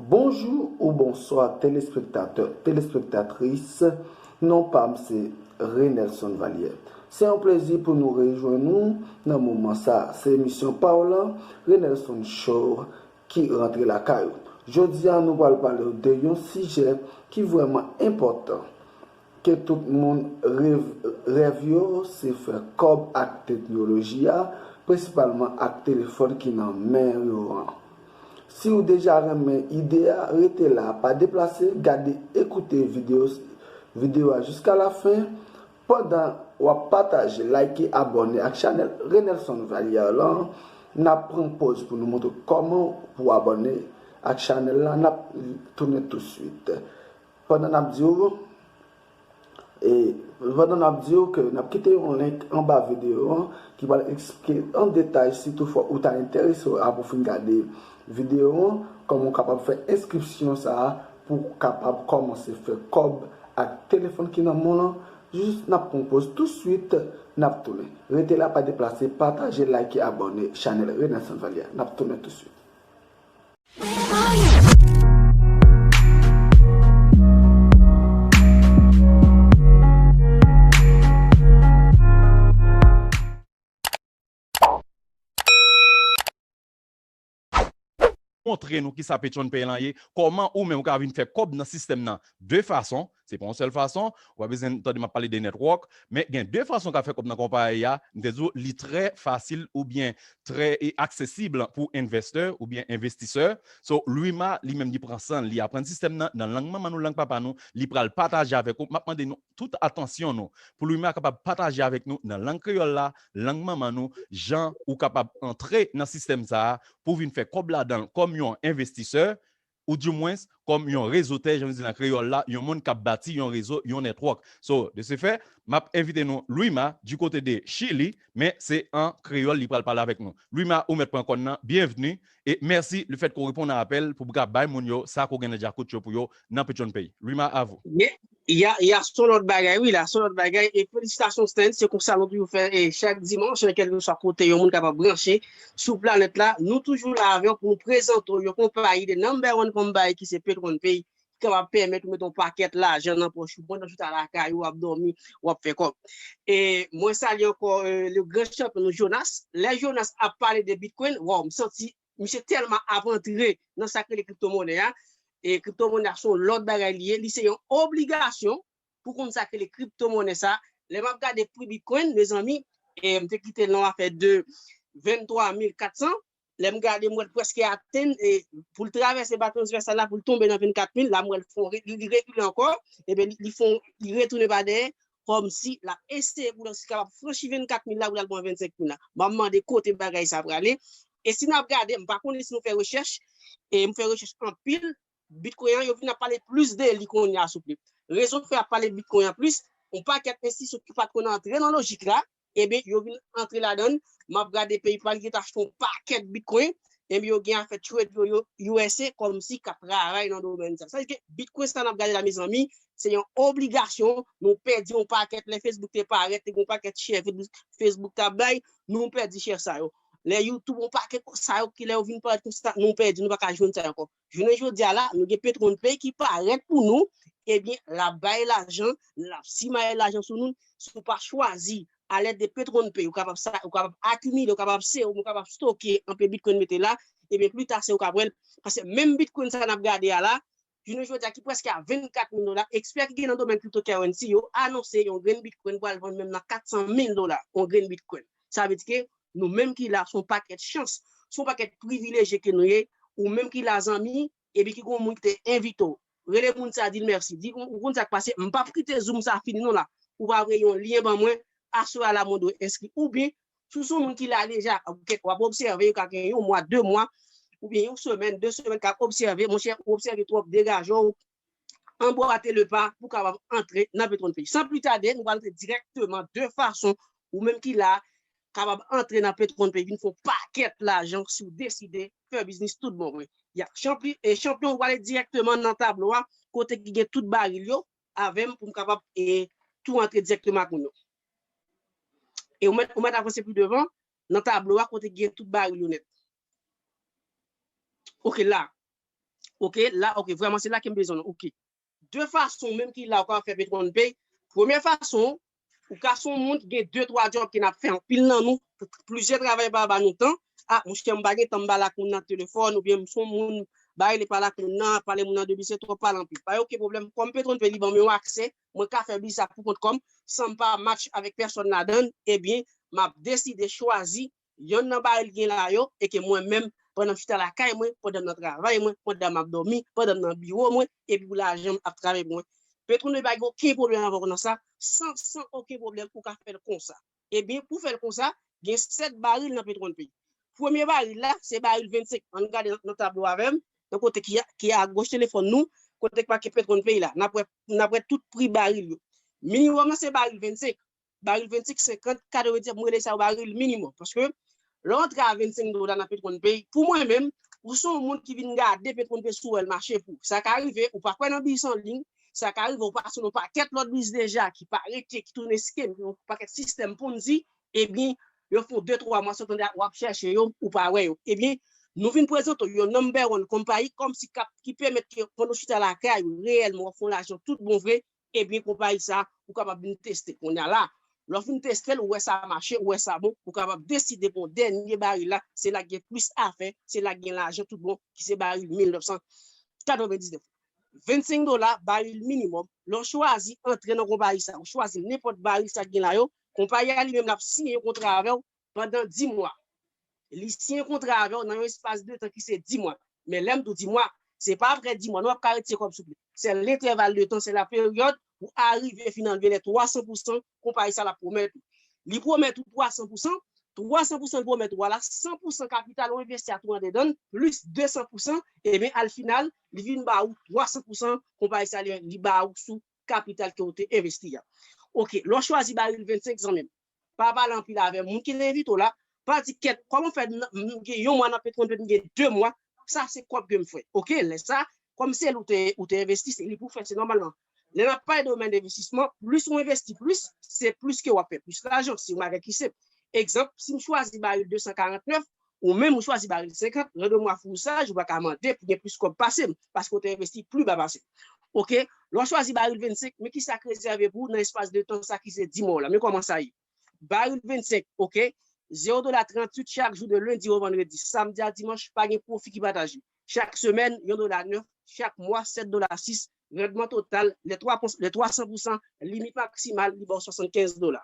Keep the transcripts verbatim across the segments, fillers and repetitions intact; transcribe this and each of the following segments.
Bonjou ou bonswa telespektatè, telespektatris, non pa m se Renelson Valier. Se yon plezi pou nou rejwenn nou nan moman sa. Se emisyon pa w lan, Renelson Show ki rantre lakay ou. Jodi a nou pral pale w de yon sijè ki vrèman enpòtan. Ke tout moun rev, rèv yo se fè kòb ak teknoloji a, prensipalman ak telefòn ki nan men yo an. Si w deja renmen ide a, rete la, pa deplase, gade, ekoute videyo, videyo a jiska la fen. Pandan w ap pataje, like, abòne ak chanèl Renelson Valier lan, n ap pran pòz pou nou montre w kòman pou w abòne ak chanèl la, n ap tounen touswit. Pandan n ap di w, e, pandan n ap di w ke n ap kite yon link anba videyo an ki pral eksplike an detay si toutfwa ou ta enterese w apre w fin gade videyo an, kòman w kapab fè enskripsyon sa a pou w kapab kòmanse fè kòb ak telefòn ki nan men w lan. Jis n ap pran pòz touswit, n ap tounen. Rete la, pa deplase, pataje, like, abòne chanèl Renelson Valier. N ap tounen touswit. Montre nou kisa PatreonPay lan ye, kòman ou menm ou ka vin fè kòb nan sistèm nan de fason, se pa yon sèl fason, ou pa bezwen tande m ap pale de network, men gen de fason w ka fè kòb nan konpayi a, m te di w li trè fasil oubyen trè e aksesib pou envestè oubyen envestisè. So, Lwima li menm li pran san l, li aprann sistèm nan nan lang manman nou, lang papa nou, li pral pataje avèk ou. M ap mande nou tout atansyon nou pou Lwima kapab pataje avèk nou nan lang kreyòl la, lang manman nou, jan ou kapab antre nan sistèm sa a pou w vin fè kòb ladan l kòm yon envestisè, oudimwens kòm yon rezotè, jan yo di nan kreyòl la, yon moun k ap bati yon rezo, yon network. So, de ce fait, m ap envite nou Lwima du côté de Chili, men se an kreyòl li pral pale avèk nou. Lwima, ou mèt pran kòn nan, byenvni, e mèsi lefètke w reponn a apèl pou w ka bay moun yo sa ke w gen nan djakout yo pou yo nan PatreonPay. Lwima, à vous. Ya, ya, se yon lòt bagay, wi, la, se yon lòt bagay. E felisitasyon, Stanley, se konsa nou toujou fè, e chak dimanch, nan kèlkeswa kote yon moun kapab branche sou planèt la, nou toujou la avè w pou nou prezante w yon konpayi, the number one company ki se PatreonPay, ki kapab pèmèt ou mete yon pakèt lajan nan pòch ou pandan w chita lakay ou, w ap dòmi, w ap fè kòb. E mwen salye ankò, e, le gran chanpyon nou, Jonas. Lè Jonas ap pale de Bitcoin, waw, m santi misye tèlman ap antre nan sa k rele kriptomonè a. E kriptomonè a se yon lòt bagay li ye. Li se yon obligasyon pou konn sa k rele kriptomonè sa. Lè m ap gade pri Bitcoin, mezanmi, e m te kite l nan yon afè de venntwa mil katsan. Lè m gade, m wè l prèske atenn, e pou l travèse ba transvèsal la, pou l tonbe nan vennkat mil, la m wè l fon, li, li rekile ankò, ebyen li, li fon, li retounen pa dèyè, kòmsi l ap eseye pou l kapab franchi vennkat mil la, pou l al pran vennsenk mil la. M ap mande kote bagay sa prale. E si n ap gade, m pa konnen si nou fè rechèch, e m fè rechèch anpil, Bitcoin an, yo vin ap pale plis de li kounye a, souple. Rezon k fè y ap pale Bitcoin an plis, yon pakèt enstitisyon ki pa t konn antre nan lojik la, ebyen, yo vin antre ladan l. M ap gade PayPal ki te achte yon pakèt Bitcoin, ebyen, yo gen afè trade yo, yo U S A kòmsi k ap travay nan domèn sa. Sa vle di ke Bitcoin sa n ap gade la, mezanmi, se yon obligasyon. Nou pèdi yon pakèt, lè Facebook te parèt, te gen yon pakèt share Facebook, Facebook t ap bay, nou pèdi share sa yo. Lè YouTube, yon pakèt sa yo ki lè yo vin parèt konsa, nou pèdi, nou pa ka jwenn sa yo ankò. Jounen jodi a la, nou gen PatreonPay ki parèt pou nou, ebyen, l ap bay lajan, l ap simaye lajan sou nou, si w pa chwazi, alèd de PatreonPay, ou kapab sa, ou kapab akimile, ou kapab sere, ou kapab stoke anpe Bitcoin mete la, ebyen, pli ta se ou k ap wè l. Paske menm Bitcoin sa n ap gade a la, jounen jodi a ki prèske a vennkat mil dola, ekspè ki gen nan domèn cryptocurrency yo anonse yon grenn Bitcoin pral vann menm nan katsan mil dola, yon grenn Bitcoin. Sa vle di ke nou menm ki la, se yon pakèt chans, se yon pakèt privilejye ke nou ye, ou menm ki la zanmi, epi ki gen yon moun ki te envite w. Rele moun sa, di l mèsi. Di, ou konn sa k pase, m p ap kite Zoom sa fini non la. Ou pa voye yon lyen ban mwen, aswè a la mwen dwe enskri. Oubyen, si w se yon moun ki la deja, w ap obsève, yo ka gen yon mwa, de mwa, oubyen yon semèn, de semèn k ap obsève, monchè, ou obsève twòp, degaje w, anbwate le pa pou w kapab antre nan PatreonPay. San pli tade, nou pral antre dirèkteman de fason ou menm ki la kapab antre nan PatreonPay, vin fè yon pakèt lajan si w deside fè biznis tout bon vre. Ya, chanpyon, e chanpyon, ou prale dirèkteman nan tablo a, kote ki gen tout baril yo, avè m pou m kapab e tou antre dirèkteman ak moun yo. E ou mèt, ou mèt avanse pi devan nan tablo a kote ki gen tout baril yo nèt. Oke, la. Ok, la, ok, vrèman, se la ke m bezwen, ok. De fason menm ki la ou ka fè Petronpay. Premye fason, ou ka se yon moun ki gen de, twa djòb ke n ap fè, anpil nan nou, plizyè travay pa ba nou tan. A, monchè, m pa gen tan, m pa lakoun nan telefòn, oubyen m se yon moun, ba rele pa lakoun nan, pale moun nan de biznis, twòp pale anpil. Pa gen okenn pwoblèm, kòm Petronpay li ban m yon aksè, mwen ka fè biznis sa pou kont kòm, san m pa match avèk pèsòn ladan l, ebyen, m ap deside chwazi yonn nan baril gen la yo, e ke mwen menm, pandan m chita lakay mwen, pandan m nan travay mwen, pandan m ap dòmi, pandan m nan biwo mwen, epi pou lajan m ap travay pou mwen. Petronpay pa gen okenn pwoblèm avè w nan sa, san, san okenn pwoblèm, ou ka fè l konsa. Ebyen, pou fè l konsa, gen sèt baril nan Petronpay. Premye baril la, se baril vennsenk. Ann gade nan, nan tablo avè m, nan kote ki, ki agoch telefòn nou, kote k make Petronpay la. N ap wè, n ap wè tout pri baril yo. Minimòm nan se baril vennsenk. Baril vennsenk, senkant, katrevenndis, m rele sa yo baril minimòm. Paske lè w antre a vennsenk dola nan Petronpay, pou mwen menm, ou se yon moun ki vin gade Petronpay si w wè l mache pou ou. Sa ka rive, ou pa kwè nan biznis an liy, sa ka rive, ou pase nan yon pakèt lòt biznis deja ki pa rete, ki tounen scam, yon pakèt sistèm Ponzi, ebyen, yo fè w de, twa mwa san w tande w ap chèche yo, ou pa wè yo. Ebyen, nou vin prezante w yon number one konpayi kòmsi k ap, ki pèmèt ke pandan w chita lakay ou, reyèlman w ap fè yon lajan tout bon vre, ebyen, konpayi sa, ou kapab vin teste kounye a la. Lè w fin teste l, ou wè sa mache, ou wè sa bon, ou kapab deside pran dènye baril la, se la k gen plis afè, se la k gen lajan tout bon, ki se baril mil nèf san katrevendiznèf. Vennsenk dola, baril minimòm. Lè w chwazi antre nan konpayi sa, ou chwazi nenpòt baril sa k gen la yo, konpayi a li menm l ap siyen yon kontra avè w pandan dis mwa. Li siyen kontra avè w nan yon espas de tan ki se dis mwa. Men lè m di w dis mwa, se pa apre dis mwa, non, w ap ka retire kòb sou pye. Se lentèval de tan, se la peryòd pou arive fin anlve lè twa san pousan konpayi sa l ap pwomèt ou. Li pwomèt ou twa san pousan, twa san pousan li pwomèt ou a la, san pousan kapital ou envesti a tou andedan l, plis de san pousan, ebyen, al final, li vin ba ou twa san pousan konpayi sa li, li ba ou sou kapital ke ou te envesti a. Ok, lè w chwazi baril vennsenk, zanmi m, pa pale anpil avè moun ki te envite w la, pa di kèt, kòman fè m gen yon mwa nan Petronpay, m gen de mwa, sa se kòb ke m fè. Ok, lè sa, kòm se li ou te, ou te envesti, se li pou fè, se nòmalman. Lè n ap pale de domèn envestisman, plis ou envesti plis, se plis ke w ap fè plis lajan, se yon bagay ki senp. Egzanp, si m chwazi baril de san karantnèf, ou menm ou chwazi baril senkant, nan de mwa fou sa, ou pa ka mande pou gen plis kòb pase m, paske w te envesti pli ba pase m. Ok, lè w chwazi baril vennsenk, men kisa k rezève pou ou nan espas de tan sa ki se dis mwa w la. Men kòman sa ye. Baril vennsenk, ok, zewo dola tranntuit chak jou de lendi o vandredi, samdi a dimanch, pa gen pwofi ki pataje. Chak semèn, yon dola nèf, chak mwa, sèt dola sis, randman total, lè twa, lè twa san pousan, limit maksimal, li ba w swasannkenz dola.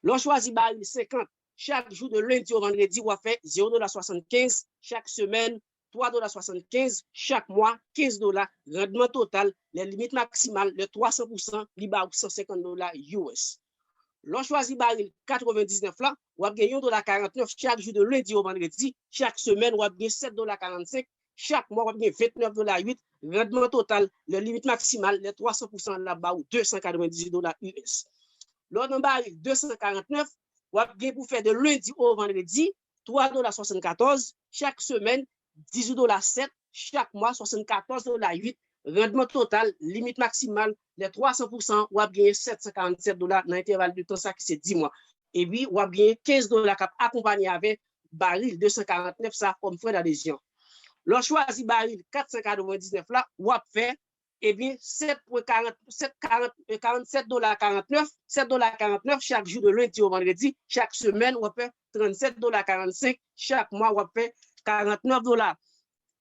Lè w chwazi baril senkant, chak jou de lendi o vandredi, w ap fè zewo dola swasannkenz, chak semèn, twa dola swasannkenz, chak mwa, kenz dola, randman total, lè limit maksimal, lè twa san pousan, li ba ou san senkant dola U S. Lè w chwazi baril katrevendiznèf la, w ap gen yon dola karantnèf chak jou de lendi o vandredi, chak semèn, w ap gen sèt dola karannsenk, chak mwa, w ap gen ventnèf dola uit, randman total, lè limit maksimal, lè twa san pousan, l ap ba ou de san katrevendizuit dola U S. Lè w nan baril de san karantnèf, w ap gen pou fè de lendi o vandredi, twa dola swasannkatòz, chak semèn, dizuit dola sèt, chak mwa, swasannkatòz dola uit, randman total, limit maksimal, lè twa san pousan, w ap genyen sèt san karannsèt dola nan entèval de tan sa ki se dis mwa. Epi, w ap genyen kenz dola k ap akonpanye avè baril de san karantnèf sa kòm frè dadezyon. Lè w chwazi baril kat san katrevendiznèf la, w ap fè, ebyen, sèt pwen karant, sèt, karant, karannsèt dola karantnèf, sèt dola karantnèf chak jou de lendi o vandredi, chak semèn, w ap fè trannsèt dola karannsenk, chak mwa, w ap fè karantnèf dola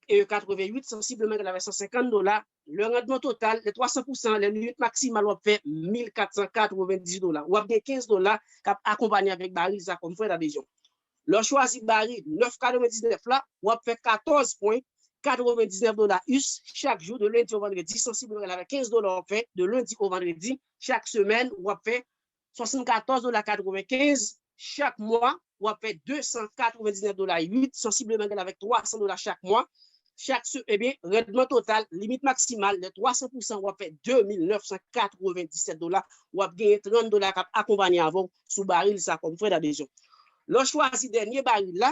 e katrevenuit, sansibleman egal avèk san senkant dola. Lè randman total, lè twa san pousan, lè limit maksimal, w ap fè mil kat san katrevendizuit dola. W ap gen kenz dola k ap akonpanye avèk baril sa kòm frè dadezyon. Lè w chwazi baril nèf katrevendiznèf la, w ap fè katòz pwen katrevendiznèf dola U S chak jou de lendi o vandredi, sansibleman egal avèk kenz dola w ap fè de lendi o vandredi. Chak semèn, w ap fè swasannkatòz dola katrevenkenz. Chak mwa, w ap fè de san katrevendiznèf dola uit, sansibleman egal avèk twa san dola chak mwa. Chak se, ebyen, randman total, limit maksimal, lè twa san pousan, w ap fè de mil nèf san katrevendinsèt dola. W ap genyen trant dola k ap akonpanye avè w sou baril sa kòm frè dadezyon. Lè w chwazi dènye baril la,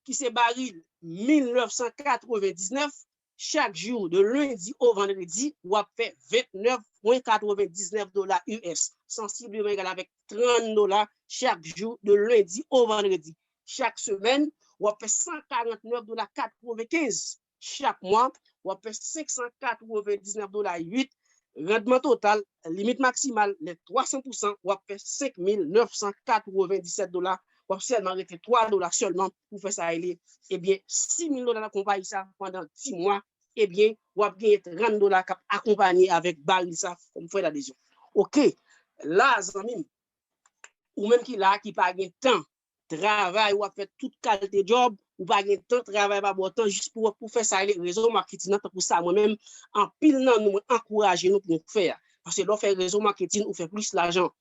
ki se baril mil nèf san katrevendiznèf, chak jou de lendi o vandredi, w ap fè ventnèf pwen katrevendiznèf dola U S, sansibleman egal avèk trant dola chak jou de lendi o vandredi. Chak semèn, w ap fè san karantnèf dola katrevenkenz. chak mwa, w ap fè senk san katrevendiznèf dola uit. Randman total, limit maksimal, lè twa san pousan, w ap fè senk mil nèf san katrevendinsèt dola. W ap sèlman rete twa dola sèlman pou fè sa rele, ebyen, sis mil dola nan konpayi sa pandan dis mwa. Ebyen, w ap genyen trant dola k ap akonpanye avèk baril sa, kòm frè d adezyon. Oke, la, zanmi m, ou menm ki la, ki pa gen tan travay, w ap fè tout kalite djòb, ou pa gen tan, travay pa ba w tan jis pou, pou fè sa rele rezo maketin nan, tankou sa mwen menm, anpil nan nou, mwen ankouraje nou pou nou fè a. Paske lè w fè rezo maketin, ou fè plis lajan.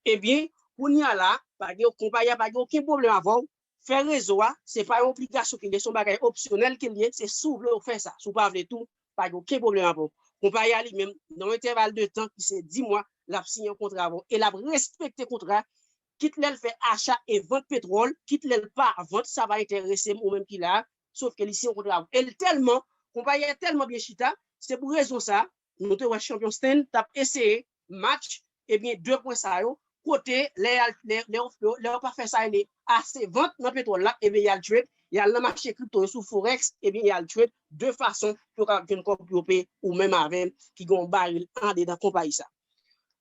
Ebyen, kounye a la, pa gen, konpayi a pa gen okenn pwoblèm avè w. Fè rezo a, se pa yon obligasyon ke l ye, se yon bagay opsyonèl ke l ye, se si w vle w fè sa. Si w pa vle tou, pa gen okenn pwoblèm avè w. Konpayi a li menm, nan yon entèval de tan ki se dis mwa, l ap siyen yon kontra avè w e l ap respekte kontra a, kit lè l fè acha e vant petwòl, kit lè l pa vant, sa pa enterese m, ou menm ki la a, sof ke li siyen yon kontra avè w. E l tèlman, konpayi a tèlman byen chita, se pou rezon sa a, nou te wè Champion Stand t ap eseye match, ebyen, de pwen sa yo, kote lè y al, lè, lè, lè, lè yo pa fè sa rele ase vant nan petwòl la, ebyen, y al trade, y al nan mache kripto yo sou Forex, ebyen, y al trade de fason pou yo kapab jwenn kòb pou yo peye ou menm avè m ki gen yon baril andedan konpayi sa.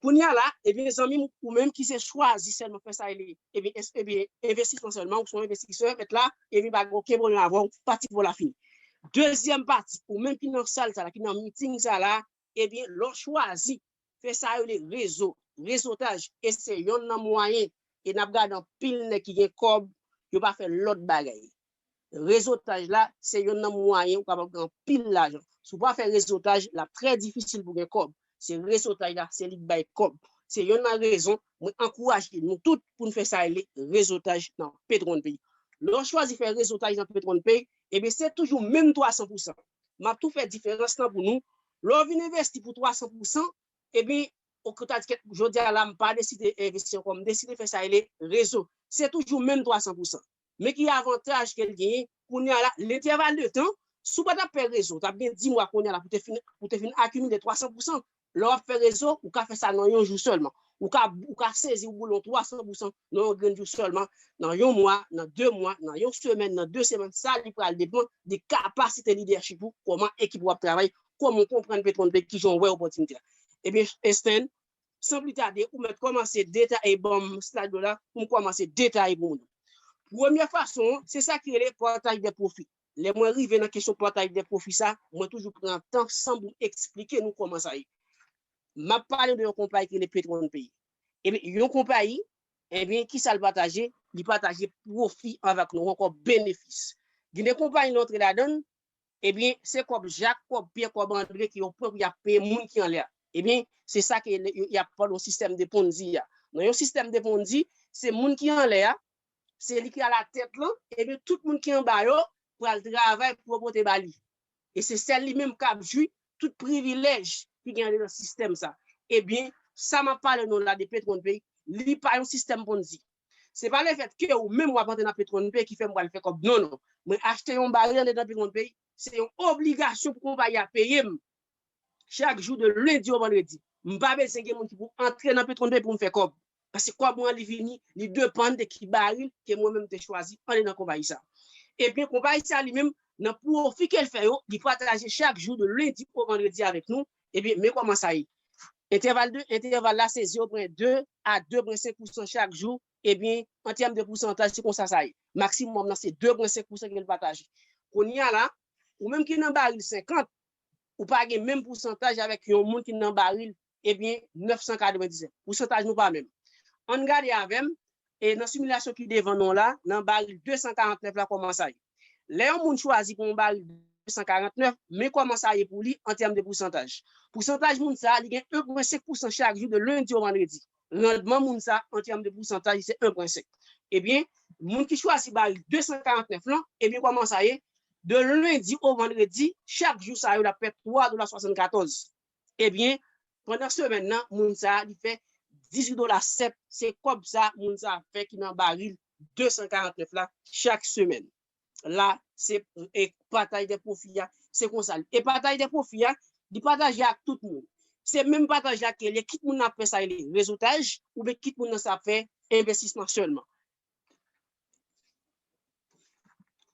Kounye a la, ebyen, zanmi m, ou menm ki se chwazi sèlman fè sa rele, ebyen, es-, ebyen, envestisman sèlman, ou se yon envestisè, mèt la, ebyen, pa gen okenn pwoblèm avè w, pati pou la fini. Dezyèm pati, ou menm ki nan sal sa la, ki nan meeting sa la, ebyen, lè w chwazi fè sa yo rele rezo, rezotaj, e se yonn nan mwayen, e n ap gade anpil nèg ki gen kòb, yo pa fè lòt bagay. Rezotaj la, se yonn nan mwayen ou kapab gen anpil lajan. Si w pa fè rezotaj, l ap trè difisil pou gen kòb. Se rezotaj la, se li k bay kòb. Se yonn nan rezon mwen ankouraje nou tout pou n fè sa rele rezotaj nan Petronpay. Lè w chwazi fè rezotaj nan Petronpay, ebyen, se toujou menm twa san pousan. M ap tou fè diferans lan pou nou. Lè w vin envesti pou twa san pousan, ebyen, ou ka di, jodi a la, m pa deside envesti ankò, m deside fè sa rele rezo. Se toujou menm twa san pousan. Men ki avantaj ke l genyen, kounye a la, lentèval de tan, si w pa t ap fè rezo, w t ap gen dis mwa kounye a la pou te fin, pou te fin akimile twa san pousan. Lè w ap fè rezo, ou ka fè sa nan yon jou sèlman. Ou ka, ou ka sezi w boulon twa san pousan nan yon grenn jou sèlman, nan yon mwa, nan de mwa, nan yon semèn, nan de semèn, sa li pral depann de kapasite lidèchip ou, kòman ekip ou ap travay, kòman w konprann Petronpay, kijan w wè opòtinite a. Ebyen, Esten, san pli tade, ou mèt kòmanse detaye, ban m slide ou la, pou m kòmanse detaye pou nou. Premye fason an, se sa ki rele partaj de pwofi. Lè mwen rive nan kesyon partaj de pwofi sa, mwen toujou pran tan san pou m eksplike nou kòman sa ye. M ap pale de yon konpayi ki rele Petronpay. Ebyen, yon konpayi, ebyen, ki sa l pataje? Li pataje pwofi avèk nou, ankò benefis. Gen de konpayi nou antre ladan l, ebyen, se kòb Jak, kòb Pyè, kòb Andre ke yo pran pou y ap peye moun ki anlè a. Ebyen, se sa ke y ap pale yon sistèm de Ponzi a. Nan yon sistèm de Ponzi, se moun ki anlè a, se li ki alatèt lan, ebyen, tout moun ki anba yo pral travay pou yo pote ba li. E se sèl li menm k ap jwi tout privilèj ki gen andedan sistèm sa. Ebyen, sa m ap pale nou la de Petronpay, li pa yon sistèm Ponzi. Se pa lefèt ke ou menm w ap antre nan Petronpay ki fè m pral fè kòb. Non, non. Mwen achte yon baril andedan Petronpay, se yon obligasyon pou konpayi a peye m chak jou de lendi o vandredi. M pa bezwen gen moun ki pou antre nan Petronpay pou m fè kòb. Paske kòb mwen li vini, li depann de ki baril ke mwen menm te chwazi andedan konpayi sa. Ebyen, konpayi sa li menm, nan pwofi ke l fè yo, li pataje chak jou de lendi o vandredi avèk nou. Ebyen, men kòman sa ye. Entèval de, entèval la se zewo pwen de a de pwen senk pousan chak jou. Ebyen, an tèm de pousantaj, se konsa sa ye. Maksimòm nan se de pwen senk pousan ke l pataje. Kounye a la, ou menm ki nan baril senkant, ou pa gen menm pousantaj avèk yon moun ki nan baril, ebyen, nèf san katrevendiznèf. Pousantaj nou pa menm. Ann gade avè m, e nan similasyon ki devan nou la, nan baril de san karantnèf la, kòman sa ye. Lè yon moun chwazi pou yon baril de san karantnèf, men kòman sa ye pou li an tèm de pousantaj. Pousantaj moun sa a, li gen en pwen senk pousan chak jou de lendi o vandredi. Randman moun sa a, an tèm de pousantaj, se en pwen senk. Ebyen, moun ki chwazi baril de san karantnèf lan, ebyen, kòman sa ye? De lendi o vandredi, chak jou sa yo, l ap fè twa dola swasannkatòz. Ebyen, pandan semèn nan, moun sa a, li fè dizuit dola sèt. Se kòb sa moun sa a fè ki nan baril de san karantnèf la chak semèn. La, se, e, pataj de pwofi a, se konsa. E pataj de pwofi a, li pataje ak tout moun. Se menm pataj la ke li, kit moun nan ap fè sa rele rezotaj, oubyen kit moun nan sa ap fè envestisman sèlman.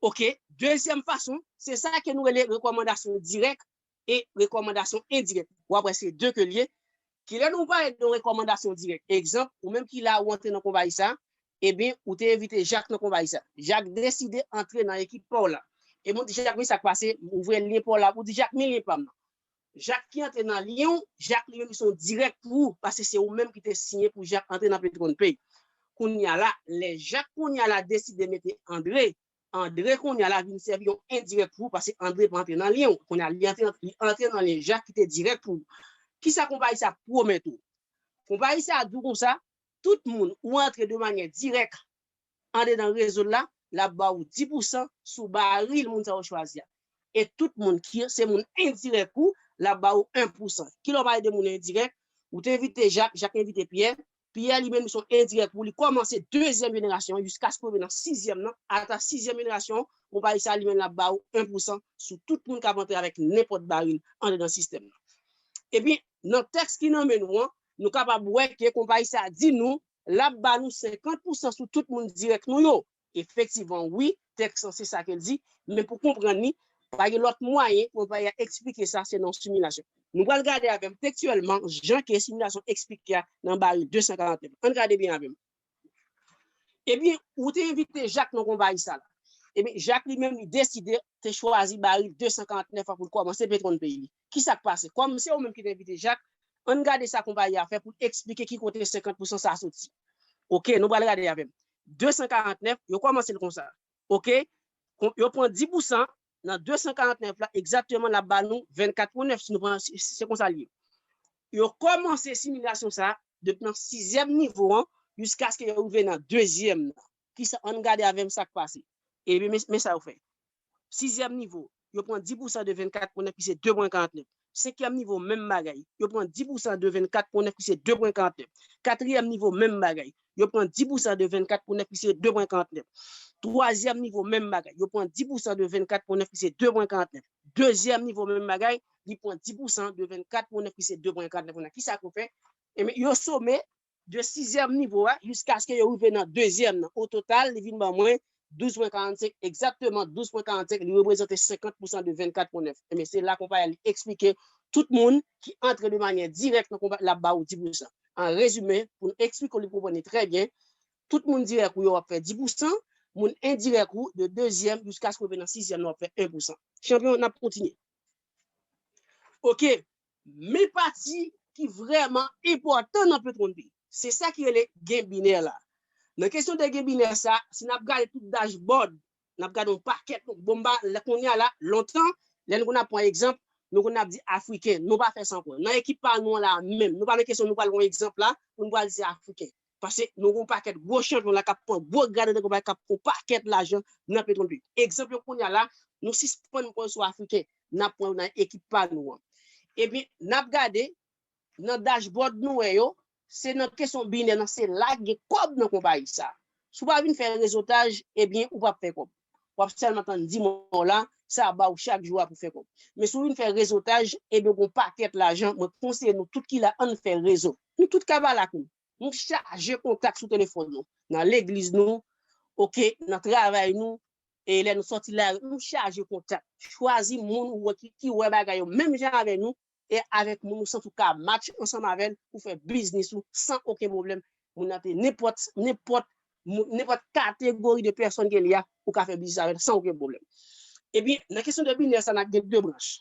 Ok, dezyèm fason, se sa ke nou rele rekòmandasyon dirèk e rekòmandasyon endirèk. W ap wè se de ke l ye. Kilè nou pale de rekòmandasyon dirèk? Egzanp, ou menm ki la ou antre nan konpayi sa, ebyen, ou te envite Jak nan konpayi sa. Jak deside antre nan ekip pa w la. E moun di Jak, men sa k pase, ouvè lyen pa w la, ou di Jak, men lyen pa m nan. Jak ki antre nan lyen w, Jak li menm se yon dirèk pou ou, paske se ou menm ki te siyen pou Jak antre nan Petronpay. Kounye a la, lè Jak kounye a la deside mete Andre, Andre kounye a la vin sèvi yon endirèk pou ou, paske Andre pa antre nan lyen w. Kounye a li antre, li antre nan lyen Jak ki te dirèk pou ou. Kisa konpayi sa pwomèt ou? Konpayi sa di w konsa, tout moun ou antre de manyè dirèk andedan rezo l la, l ap ba ou dis pousan sou baril moun sa yo chwazi a. E tout moun ki se moun endirèk ou, l ap ba ou en pousan. Kilè w pale de moun endirèk, ou te envite Jak, Jak envite Pyè, Pyè li menm li se yon endirèk pou li kòmanse dezyèm jenerasyon jiskaske w rive nan sizyèm nan, ata sizyèm jenerasyon, konpayi sa li menm l ap ba ou en pousan sou tout moun k ap antre avèk nenpòt baril andedan sistèm nan. Epi, nan tèks ki nan men nou an, nou kapab wè ke konpayi sa di nou l ap ba nou senkant pousan sou tout moun dirèk nou yo. Efektivman, wi, tèks lan se sa ke l di, men pou konprann li, pa gen lòt mwayen pou konpayi a eksplike sa, se nan similasyon. Nou pral gade avè m tekstyèlman jan ke similasyon eksplike a nan baril de san karant nèf. Ann gade byen avè m. Ebyen, ou te envite Jak nan konpayi sa la. Ebyen, Jak li menm li deside te chwazi baril de san karant nèf an pou l kòmanse Petronpay li. Kisa k pase? Kòm se ou menm ki te envite Jak, ann gade sa konpayi a fè pou l eksplike ki kote senkant pousan sa soti. Ok, nou pral gade avè m. De san karant nèf, yo kòmanse l konsa. Ok, yo pran dis pousan nan de san karant nèf la, egzakteman, l ap ba nou vennkat pwen nèf si nou pran, se konsa l ye. Yo kòmanse similasyon sa depi nan sizyèm nivo an jiskaske yo rive nan dezyèm nan. Kisa, ann gade avè m sa k pase. Ebyen, men, men sa yo fè. Sizyèm nivo, yo pran dis pousan de vennkat pwen nèf ki se de pwen karant nèf. Senkyèm nivo, menm bagay. Yo pran dis pousan de vennkat pwen nèf ki se de pwen karant nèf. Katriyèm nivo, menm bagay. Yo pran dis pousan de vennkat pwen nèf ki se de pwen karant nèf. Twazyèm nivo, menm bagay. Yo pran dis pousan de vennkat pwen nèf ki se de pwen karant nèf. Dezyèm nivo, menm bagay. Li pran dis pousan de vennkat pwen nèf ki se de pwen karant nèf. Kisa k yo fè? Ebyen, yo some de sizyèm nivo a jiskaske yo rive nan dezyèm nan. O total, li vin ban mwen douz pwen karannsenk, egzakteman douz pwen karannsenk, li reprezante senkant pousan de vennkat pwen nèf. Ebyen, se la konpayi a li eksplike tout moun ki antre de manyè dirèk nan konpayi, l ap ba ou dis pousan. An rezime, pou n eksplike w, li konprann li trè byen, tout moun dirèk ou yo w ap fè dis pousan, moun endirèk ou de dezyèm jiskaske w rive nan sizyèm nan w ap fè en pousan. Chanpyon, n ap kontinye. Ok, men pati ki vrèman enpòtan nan Petronpay, se sa ki rele gen binè la. Nan kesyon de gen binè sa, si n ap gade tout dashboard, n ap gade yon pakèt, bon, m pa, lè kounye a la, lontan, lè nou konn ap pran egzanp, nou konn ap di Afriken, nou pa fè sa ankò. Nan ekip pa nou an la menm, nou pa nan kesyon nou pral pran egzanp la, pou nou pral di se Afriken. Paske nou gen yon pakèt gwo chanpyon la k ap pran gwo grade nan konpayi, k ap pran yon pakèt lajan nan Petronpay. Egzanp yo kounye a la, nou sispann pran yo sou Afriken, n ap pran yo nan ekip pa nou an. Ebyen, n ap gade nan dashboard nou wè yo, se nan kesyon binè nan, se la gen kòb nan konpayi sa. Si w pa vin fè rezotaj, ebyen, ou p ap fè kòb. W ap sèlman tann dis mò la, sa ap ba w chak jou a pou fè kòb. Men si w vin fè rezotaj, ebyen, w gen yon pakèt lajan, mwen konseye nou tout ki la, ann fè rezo. Nou tout ka pale ak nou. Nou chaje kontak sou telefòn nou, nan legliz nou, ok, nan travay nou, e lè nou sòti lari, nou chaje kontak. Chwazi moun ou wè ki, ki wè bagay yo menm jan avè nou, e avèk moun ou santi w ka match ansanm avè l pou fè biznis ou san okenn pwoblèm. Moun nan te nenpòt, nenpòt, moun, nenpòt kategori de pèsòn ke li a, ou ka fè biznis avè l san okenn pwoblèm. Ebyen, nan kesyon de binè sa, n ap gen de branch.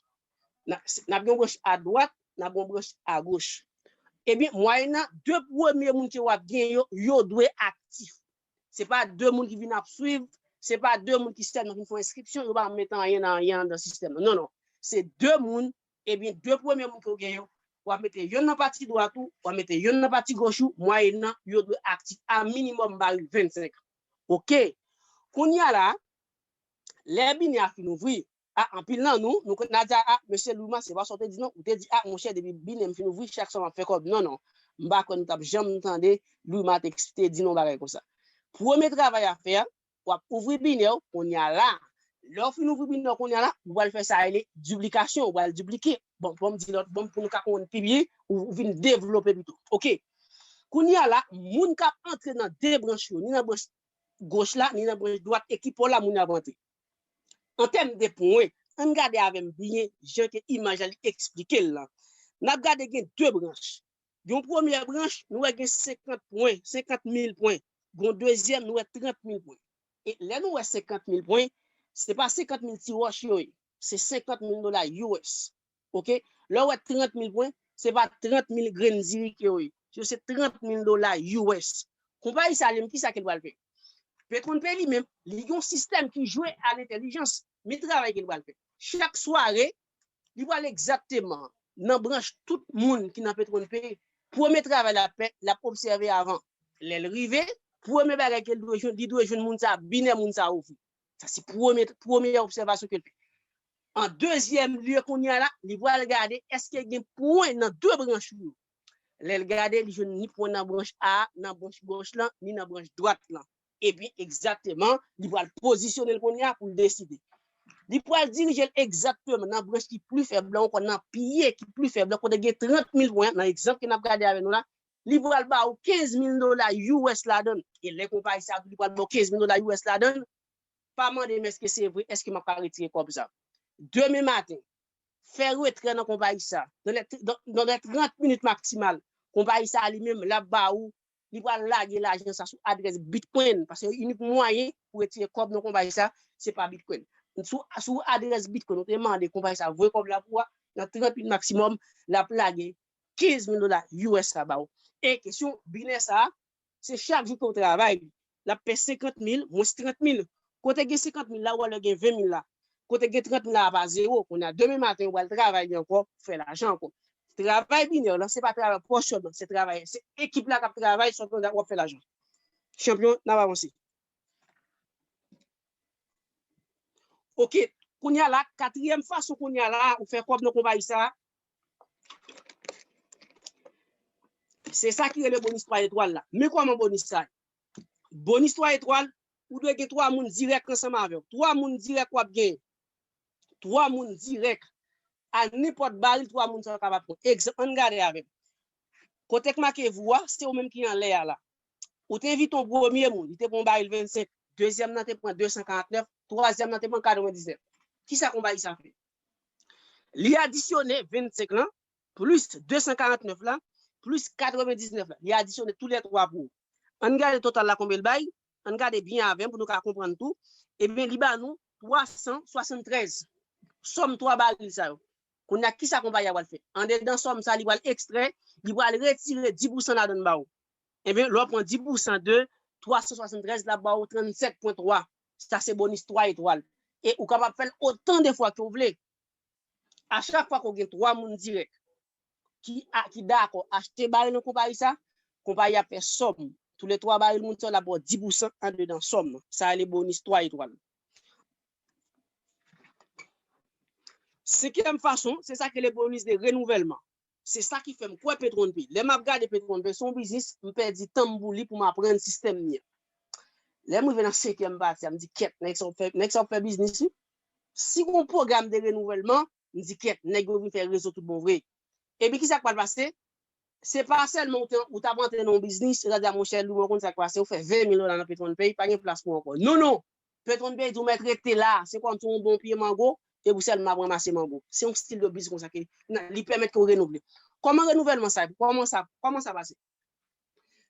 N ap, n ap gen yon branch adwat, n ap gen yon branch agoch. Ebyen, mwayennan, de premye moun ke w ap gen yo, yo dwe aktif. Se pa de moun ki vin ap swiv, se pa de moun ki sèlman vin fè yon enskripsyon, yo pa mete anyen nan anyen anndan sistèm nan. Non, non. Se de moun, ebyen, de premye moun ke w gen yo, w ap mete yonn nan pati dwat ou, w ap mete yonn nan pati goch ou, mwayennan, yo dwe aktif a minimòm baril vennsenk. Ok. Kounye a la, lè binè a fin ouvri, a, anpil nan nou, nou konn ap di, a, mesye Louima, se pa sa w te di non, ou te di, a, monchè, depi binè m fin ouvri, chak swa m ap fè kòb. Non, non. M pa kwè nou t ap janm tande Louima te, te di non bagay konsa. Premye travay a fè a, w ap ouvri binè w, kounye a la. Lè w fin ouvri binè w, kounye a la, ou pral fè sa rele diplikasyon, ou pral diplike. Bon, bon, m di lòt, bon, pou nou ka konprann pi byen, ou, ou vin devlope pito. Ok. Kounye a la, moun k ap antre nan de branch yo, ni nan branch goch la, ni nan branch dwat, e ki pa w la moun yo ap antre. An tèm de pwen, ann gade avè m byen jan ke imaj la li eksplike l lan. N ap gade gen de branch. Yon premyè branch, nou wè gen senkant pwen, senkant mil pwen. Gen yon dezyèm, nou wè trant mil pwen. E lè nou wè senkant mil pwen, se pa senkant mil ti wòch yo ye. Se senkant mil dola U S. Oke? Lè w wè trant mil pwen, se pa trant mil grenn diri ke yo ye. Yo se trant mil dola U S. Konpayi sa li menm, kisa ke l pral fè? Petwonn Pay li menm, li gen yon sistèm ki jwe a lentèlijans. Men travay ke l pral fè. Chak sware, li pral egzakteman nan branch tout moun ki nan Petwonn Pay. Premye travay l ap fè, l ap obsève avan. Lè l rive, premye bagay ke l dwe jwenn, li dwe jwenn moun sa, binè moun sa ofri. Sa se premye, premye obsèvasyon ke l fè. An dezyèm lye kounye a la, li pral gade èske gen pwen nan de branch yo. Lè l gade, li jwenn ni pwen nan branch A, nan branch gòch lan, ni nan branch dwat lan. Epi, egzakteman, li pral pozisyone l kounye a pou l deside. Li pral dirije l egzakteman nan branch ki pli fèb lan, ankò nan pye ki pli fèb lan, kote gen trant mil pwen, nan egzanp ke n ap gade avè nou la, li pral ba ou kenz mil dola U S ladan l. E lè konpayi sa, li pral ba ou kenz mil dola U S ladan l, pa mande m èske se vre, èske m ap ka retire kòb sa. Demen maten, fè retrè nan konpayi sa. Nan lè, nan, nan lè trant minit maksimal, konpayi sa li menm, l ap ba ou, li pral lage lajan sa sou adrès Bitcoin, paske inik mwayen pou retire kòb nan konpayi sa, se pa Bitcoin. Sou, sou adrès Bitcoin, ou te mande konpayi sa voye kòb la pou ou a, nan trant minit maksimòm, l ap lage kenz mil dola U S la ba ou. E kesyon binè sa, se chak jou ke w travay li. L ap pè senkant mil, mwens trant mil. Kote gen senkant mil la, ou wè lè gen ven mil la. Kote gen trant mil la, a pa zewo. Kounye a, demen maten, ou pral travay li ankò, fè lajan ankò. Travay binè lan, se pa travay pòch sèlman, se travay, se ekip la k ap travay, sòt w ap fè lajan. Chanpyon, n ap avanse. Oke, kounye a la, katriyèm fason kounye a la, ou fè kòb nan konpayi sa, se sa ki rele bonis twa etwal la. Men kòman bonis sa ye? Bonis twa etwal, ou dwe gen twa moun dirèk ansanm avè w. Twa moun dirèk w ap gen. Twa moun dirèk. A nenpòt baril, twa moun sa yo kapab pran. Egzanp, ann gade avè m. Kote k make vou a, se ou menm ki anlè a la. Ou te envite yon premye moun, li te pran yon baril vennsenk. Dezyèm nan te pran de san karantnèf. Twazyèm nan te pran katrevendiznèf. Kisa konpayi sa fè? Li adisyone vennsenk lan, plis de san karantnèf la, plis katrevendiznèf la. Li adisyone toulètwa pou ou. Ann gade total la konbyen l bay. Ann gade byen avè m pou nou ka konprann tou. Ebyen, li ba nou twa san swasanntrèz. Sòm twa baril sa yo. Kounye a, kisa konpayi a pral fè? Andedan sòm sa, li pral ekstrè, li pral retire dis pousan ladan l ba ou. Ebyen, lè w pran dis pousan de twa san swasanntrèz, l ap ba ou trannsèt pwen twa. Sa se bonis twa etwal. E ou kapab fè l otan de fwa ke w vle. A chak fwa ke w gen twa moun dirèk ki, a, ki dakò achte baril nan konpayi sa, konpayi a ap fè sòm. Toulètwa baril moun sa yo, l ap ba w dis pousan andedan sòm nan. Sa rele bonis twa etwal. Senkyèm fason, se sa ki rele bonis de renouvèlman. Se sa ki fè m kwè Petwonn Pay. Lè m ap gade Petwonn Pay, se yon biznis, m pèdi tan m pou li pou m aprann sistèm li an. Lè m rive nan senkyèm pati a, m di, "Kèt, nèg sa ap fè, nèg sa ap fè biznis, wi." Si gon pwogram de renouvèlman, m di, "Kèt, nèg yo vin fè rezo tout bon vre." Epi kisa k pral pase? Se pa sèlman ou te, ou t ap antre nan yon biznis, yo ta di a, "Monchè, Louis, mwen konn sa k pase, ou fè ven mil dola nan Petwonn Pay, pa gen plas pou ou ankò." Non, non! Petwonn Pay di ou mèt rete la, se kòmsi yon bon pye mango, e ou sèlman ap ranmase mango. Se yon stil de biznis konsa ke li pèmèt ke w renouvle. Kòman renouvèlman sa, kòman sa, kòman sa pase?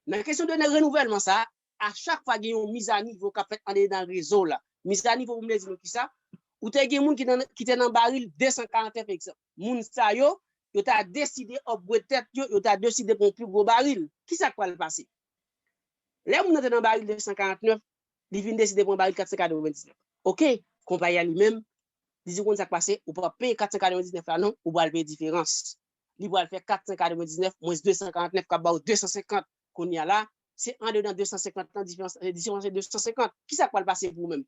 Nan kesyon de renouvèlman sa, a chak fwa gen yon mizanivo k ap fèt andedan rezo la. Mizanivo pou m vle di nou kisa? Ou te gen moun ki nan, ki te nan baril de san karantnèf egzanp. Moun sa yo, yo ta deside upgrade tèt yo, yo ta deside pran yon pi gwo baril. Kisa k pral pase? Lè moun nan te nan baril de san karantnèf, li vin deside pran baril kat san katrevendiznèf. Oke, konpayi a li menm, li di w konn sa k pase, ou p ap peye kat san katrevendiznèf la non, ou pral peye diferans. Li pral fè kat san katrevendiznèf mwens de san karantnèf k ap ba w de san senkant. Kounye a la, se andedan de san senkant lan, diferans, eh, diferans se de san senkant. Kisa k pral pase pou ou menm?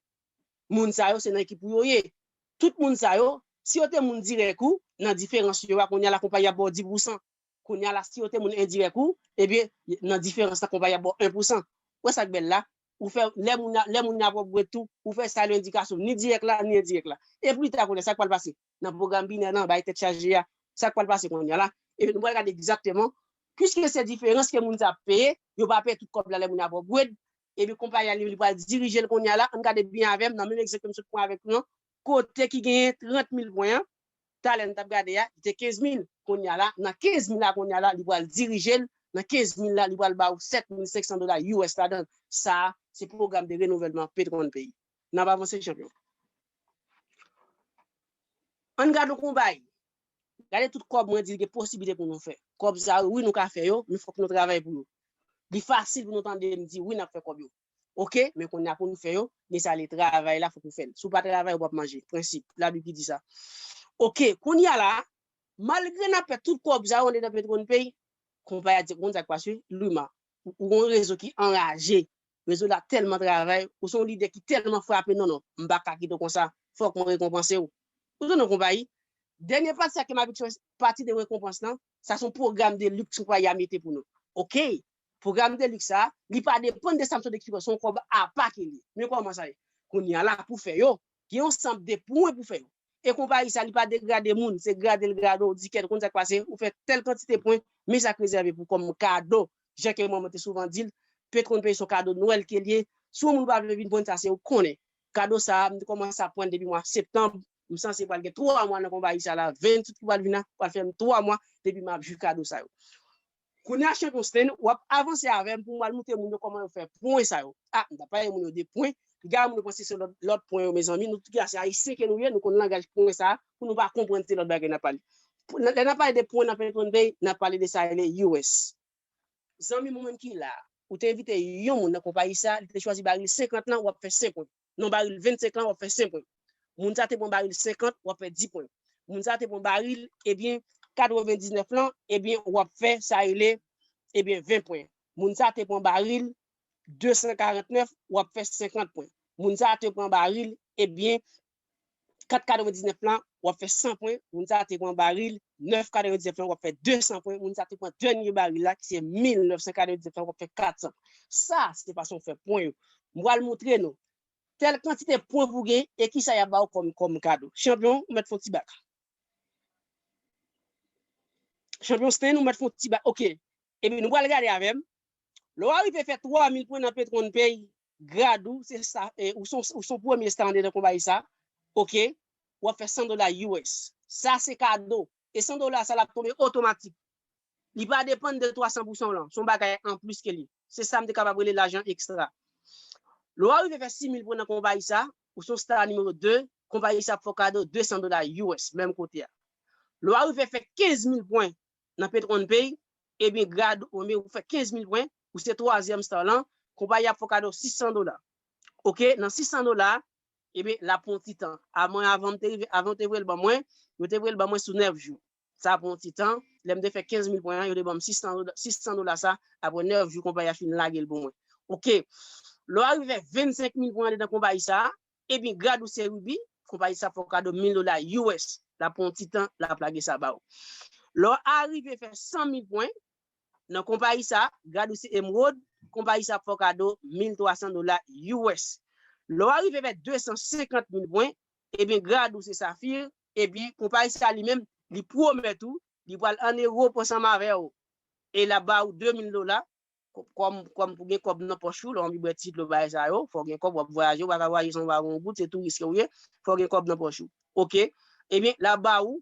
Moun sa yo, se nan ekip ou yo ye. Tout moun sa yo, si yo te moun dirèk ou, nan diferans yo a, kounye a la konpayi ap ba w dis pousan. Kounye a la, si yo te moun endirèk ou, ebyen, nan diferans la, konpayi ap ba w en pousan. Ou wè sa k bèl la? Ou fè, lè moun, lè moun nan ap upgrade tou, ou fè sa yo endikasyon, ni dirèk la, ni endirèk la. E pli ta, kounye a, sa k pral pase? Nan pwogram binè nan, bay tèt chaje a, sa k pral pase kounye a la? E nou pral gade egzakteman, piske se diferans ke moun sa ap peye, yo pa peye tout kòb la lè moun ap upgrade, epi konpayi a li, li pral dirije l kounye a la, ann gade byen avè m, nan menm egzanp ke m sot pran avèk nou an, kote ki genyen trant mil pwen an, talè n t ap gade a, li te kenz mil. Kounye a la, nan kenz mil la, kounye a la, li pral dirije l, nan kenz mil la, li pral ba w sèt mil senk san dola U S ladan. Sa a, se pwogram de renouvèlman Petwon peyi. N ap avanse, chanpyon. Ann gade yon konpayi. Gade tout kòb mwen di l gen posiblite pou nou fè. Kòb sa yo, wi, nou ka fè yo, men fòk nou travay pou yo. Li fasil pou nou tande m di, wi, n ap fè kòb yo. Oke, men kounye a pou nou fè yo, gen sa le travay la, fòk nou fè l. Si w pa travay, w p ap manje. Prensip, Labib ki di sa. Oke, kounye a la, malgre n ap fè tout kòb sa yo andedan Petwon peyi, konpayi a di, konn sa k pase, Luma, ou, ou gon rezo ki anraje. Rezo la tèlman travay, ou se yon lidè ki tèlman frape, non, non, m pa ka kite w konsa, fòk mwen rekonpanse w. Ou tande yon konpayi? Dènye pati sa ke m abitye, pati de rekonpans lan, sa se yon pwogram de liks konpayi a mete pou nou. Oke, pwogram de liks sa, li pa depann de sa m sot eksplike, se yon kòb apa ke li ye. Men kòman sa ye? Kounye a la, pou fè yo, gen yon sanble de pwen pou fè yo. E konpayi sa, li pa degrade moun, se grade l grade w, di kèt, konn sa k pase, ou fè tèl kantite pwen, men sa k rezève pou kòm kado, jan ke mwen, mwen te souvan di l, Petwon peyi se yon kado Nwèl ke l ye. Si yon moun pa vle vin pran sa, se ou konnen. Kado sa a, m te kòmanse ap pran depi mwa septanm, m sanse pral gen twa mwa nan konpayi sa la, venntuit ki pral vin la, pral fè m twa mwa depi m ap jwi kado sa yo. Kounye a, Chanpyon Sten, w ap avanse avè m pou m al montre moun yo kòman yo fè pwen sa yo. A, m t ap pale moun yo de pwen. Piga moun yo panse se lòt, lòt pwen yo, mezanmi. Nou tout se ayisyen ke nou ye, nou konn langaj pwen sa a, pou nou pa konprann se lòt bagay n ap pale. Pou, lè n ap pale de pwen nan Petwon peyi, n ap pale de sa rele U S. Zanmi mwen menm ki la, ou te envite yon moun nan konpayi sa, li te chwazi baril senkant lan, w ap fè senk pwen. Non, baril vennsenk lan, w ap fè senk pwen. Moun sa te pran baril senkant, w ap fè dis pwen. Moun sa te pran baril, ebyen, katrevendiznèf lan, ebyen, w ap fè sa rele, ebyen, ven pwen. Moun sa te pran baril de san karantnèf, w ap fè senkant pwen. Moun sa te pran baril, ebyen, kat katrevendiznèf lan, w ap fè san pwen. Moun sa te pran baril nèf katrevendiznèf lan, w ap fè de san pwen. Moun sa te pran dènye baril la, ki se mil nèf san katrevendiznèf lan, w ap fè kat san. Sa, se fason w fè pwen yo. M pral montre nou tèl kantite pwen pou gen e kisa y ap ba w kòm, kòm kado. Chanpyon, ou mèt fè yon ti bak. Chanpyon Sten, ou mèt fè yon ti bak. Oke. Epi nou pral gade avè m. Lè w arive fè twa mil pwen nan Petwon peyi, grad ou, se sa, e, ou se yon, ou se yon premye sta andedan konpayi sa. Oke. W ap fè san dola U S. Sa se kado. E san dola sa l ap tonbe otomatik. Li pa depann de twa san pou san w lan. Se yon bagay anplis ke li. Se sa m te kapab rele lajan ekstra. Lè w arive fè sis mil pwen nan konpayi sa, ou se yon sta nimewo de, konpayi sa ap fè w kado de san dola U S, menm kote a. Lè w arive fè kenz mil pwen nan Petwon peyi, ebyen, grad ou, ebyen, ou fè kenz mil pwen, ou se twazyèm sta lan, konpayi ap fè w kado sis san dola. Oke, nan sis san dola, ebyen, l ap pran yon ti tan. A mwen, avan m te rive, avan yo te voye l ban mwen, yo te voye l ban mwen sou nèf jou. Sa pran yon ti tan. Lè m te fè kenz mil pwen an, yo te ban m sis san dola, sis san dola sa, apre nèf jou, konpayi a fin lage l pou mwen. Oke. Lè w arive fè vennsenk mil pwen andedan konpayi sa, ebyen, grad ou se Ruby, konpayi sa fè w kado mil dola U S. L ap pran yon ti tan, l ap lage sa ba w. Lè w arive fè san mil pwen, nan konpayi sa, grad ou se Emerald, konpayi sa ap fè w kado mil twa san dola U S. Lè w arive fè de san senkant mil pwen, ebyen, grad ou se Saphir, ebyen, konpayi sa li menm, li pwomèt ou, li pral an Ewòp ansanm avè w. E l ap ba ou de mil dola, kò-, kòm, kòm pou gen kòb nan pòch ou, lè w anvi bwè ti dlo bagay sa yo, fò w gen kòb, w ap vwayaje, ou pa ka vwayaje san w pa gen yon goud, se touris ke w ye, fò w gen kòb nan pòch ou. Oke? Ebyen, l ap ba ou,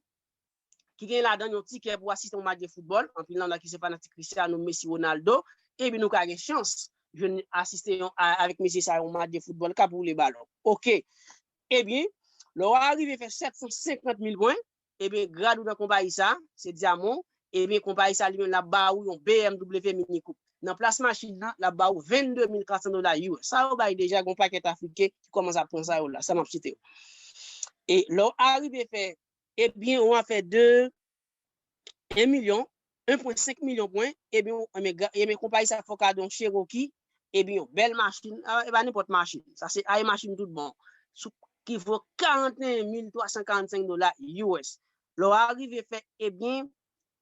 ki gen ladan yon tikè pou asiste yon match de foutbòl, anpil nan nou la ki se fanatik Cristiano, Messi, Ronaldo, ebyen nou ka gen chans jwenn asiste yon, a, avèk mesye sa yo yon match de foutbòl k ap woule balon. Oke. Ebyen, lè w arive fè sèt san senkant mil pwen, ebyen, grad ou nan konpayi sa, se dyaman, ebyen, konpayi sa li menm l ap ba ou yon B M W Mini Coupe. Nan plas machin nan, l ap ba ou vennde mil kat san dola U S. Sa yo bay deja, gen yon pakèt Afriken ki kòmanse ap pran sa yo la, sa m ap site yo. E lè w arive fè, ebyen, yon afè de en milyon, en pwen senk milyon pwen, ebyen, ebyen, gra-, ebyen, konpayi sa fè w kado yon Cherokee, ebyen, yon bèl machin, a, e pa nenpòt machin, sa se ay machin tout bon, sou, ki vo karanteyen mil twa san karannsenk dola U S. Lè w arive fè, ebyen,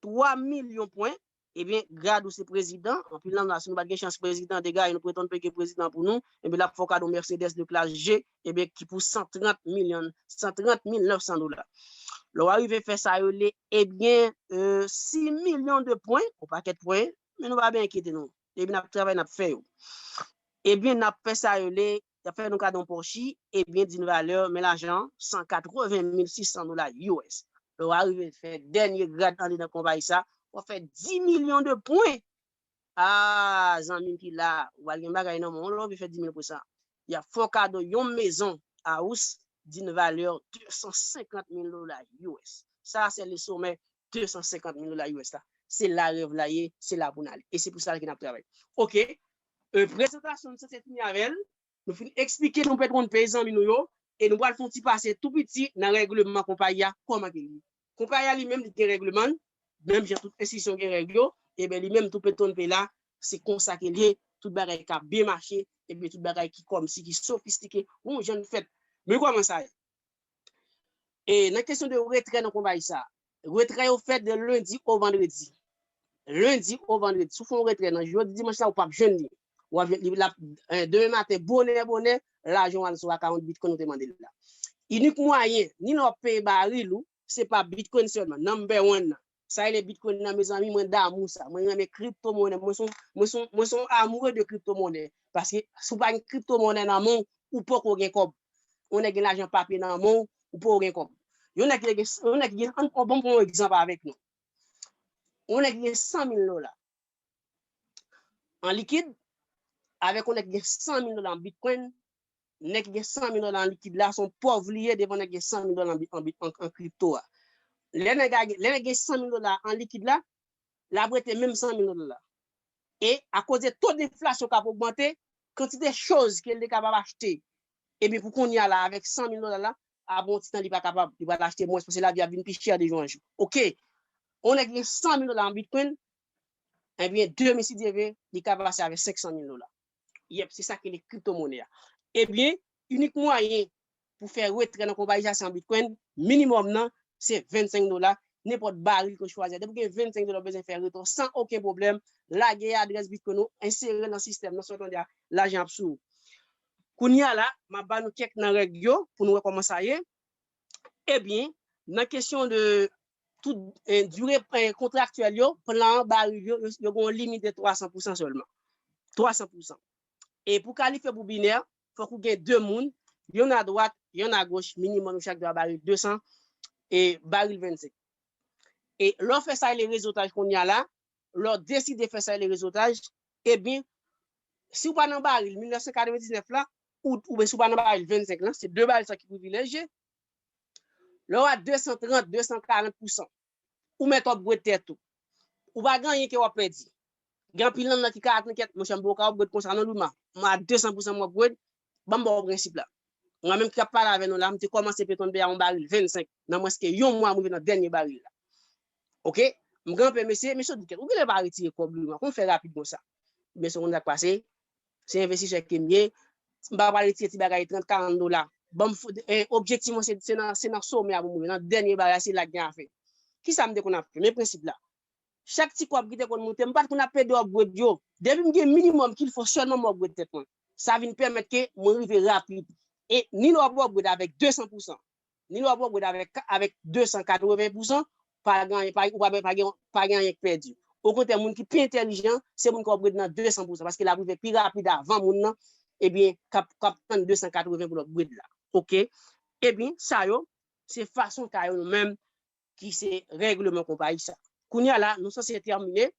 twa milyon pwen, ebyen, grad ou se prezidan, anpil nan nou la, si nou pa t gen chans prezidan te gaye, nou pretann peyi ke prezidan pou nou, ebyen, l ap fè w kado Mercedes de klas G, ebyen, ki pou san trant milyon, san trant mil nèf san dola. Lè w arive fè sa yo le, ebyen, e, sis milyon de pwen, yon pakèt pwen, men nou pa byen enkyete nou. Ebyen, n ap travay, n ap fè yo. Ebyen, n ap fè sa yo le, y ap fè nou kado yon Porsche, ebyen, d'une valeur, men lajan, san katreven mil sis san dola U S. Lè w arive fè dènye grad andedan konpayi sa, w ap fè dis milyon de pwen. Ah, zanmi m ki la, ou pral gen bagay nan men w lè w vin fè dis mil pou sa. Y ap fè w kado yon mezon house d'une valeur deux cent cinquante mille dollars U S. Sa, c'est le sommet deux cent cinquante mille dollars U S la. Se la rèv la ye, se la pou n ale. E se pou sa ke n ap travay. Oke. Euh, prezantasyon nou sanse fini avè l. Nou fin eksplike nou patwon peye zanmi nou yo, e nou pral fè yon ti pase tou piti nan règleman konpayi a, kòman ke li ye. Konpayi a li menm, li gen règleman l, menm jan tout enstitisyon gen règ yo, ebyen li menm tou patwon peye la, se konsa ke li ye, tout bagay ka byen mache, ebyen tout bagay ki kòmsi ki sofistike, yon jan fèt. Men kòman sa ye? E nan kesyon de retrè nan konpayi sa, retrè yo fèt de lendi o vandredi. Lendi o vandredi. Si w fè yon retrè nan jodi dimanch la, ou p ap jwenn li. W ap jwenn li la, eh, demen maten, bonè, bonè, lajan w al sou akawont Bitcoin ou te mande l la. Inik mwayen, ni lè w ap peye baril ou, se pa Bitcoin sèlman, number one nan. Sa rele Bitcoin nan, mezanmi, mwen damou sa. Mwen renmen kriptomonè. Mwen se yon, mwen se yon, mwen se yon amoureux de kriptomonè. Paske si w pa gen kriptomonè nan men w, ou poko gen kòb. Yon nèg gen lajan papye nan men w, ou poko gen kòb. Yon nèg ki gen, yon nèg ki gen, an, an, ban m pran yon egzanp avèk nou. Yon nèg ki gen san mil dola an likid, avèk yon nèg ki gen san mil dola an Bitcoin, nèg ki gen san mil dola an likid la, se yon pòv li ye devan nèg ki gen san mil dola an, an, an, an kripto a. Lè nèg a gen, lè nèg gen san mil dola an likid la, l ap rete menm san mil dola la. E akoz de to deflasyon k ap ogmante, kantite choz ke l te kapab achte, ebyen pou kounye a la, avèk san mil dola la, apre yon ti tan li pa kapab, li pral achte mwens paske lavi ap vin pi chè de jou an jou. Oke, yon nèg ki gen san mil dola an Bitcoin, ebyen, demen si Dye vle, li ka pase avèk senk san mil dola. Yep, se sa ki rele kriptomonè a. Ebyen, inik mwayen pou fè retrè nan konpayi sa se an Bitcoin, minimòm nan, se vennsenk dola, nenpòt baril ke w chwazi a. Depi w gen vennsenk dola, w bezwen fè retrè san okenn pwoblèm. Lage adrès Bitcoin ou, ensere nan sistèm nan, sa w tande a, lajan ap sou ou. Kounye a la, m ap ba nou kèk nan règ yo pou nou wè kòman sa ye. Ebyen, nan kesyon de tout, eh, dire, eh, kontraktyèl yo, plan baril yo, yo, yo gen yon limit de twa san pou san sèlman. Twa san pou san. E pou kalifye pou binè, fòk ou gen de moun, yonn adwat, yonn agoch, minimòm yo chak dwe a baril de san e baril vennsenk. E lè w fè sa rele rezotaj kounye a la, lè w deside fè sa rele rezotaj, ebyen, si w pa nan baril mil nèf san katrevendiznèf la, ou, oubyen si w pa nan baril vennsenk lan, se de baril sa ki privilèje. Lè w a de san trant, de san karant pou san, ou mèt upgrade tèt ou. Ou pa gen anyen ke w ap pèdi. Gen anpil nan nou ki ka ap, "Kèt, monchè, m poko ka upgrade konsa non, Luma. M a de san pou san m upgrade, ban m ba w prensip la." Mwen menm ki ap pale avè nou la, m te kòmanse Petwon Peye a yon baril vennsenk, nan mwens ke yon mwa m rive nan dènye baril la. Oke? M kanpe, mesye, mesye di, "Kèt, ou genlè pa retire kòb, Luma, kòman w fè rapid konsa?" Mesye, konn sa k pase? Se envestisè ke m ye. M pa pral retire ti bagay trant, karant dola. Ban m fou, eh, objektif mwen se, se nan, se nan somè a pou m rive, nan dènye bagay, se la k gen afè. Kisa m te konn ap fè? Men prensip la. Chak ti kòb ki te konn moute, m pa t konn ap pede upgrade yo. Depi m gen minimòm qu'il faut sèlman m upgrade tèt mwen. Sa vin pèmèt ke mwen rive rapid. E ni lè w ap upgrade avèk de san pou san, ni lè w ap upgrade avèk, avèk de san katreven pou san, pa gen, pa, ou pa, pa gen, pa gen anyen k pèdi. Okontrè, moun ki pi entèlijan, se moun k ap upgrade nan de san pou san, paske l ap rive pi rapid avan moun nan, ebyen, k ap, k ap tann de san katreven pou l upgrade la. Oke? Ebyen, sa yo, se fason ka yo nou menm ki se règleman konpayi sa. Kounye a la, nou sanse tèmine.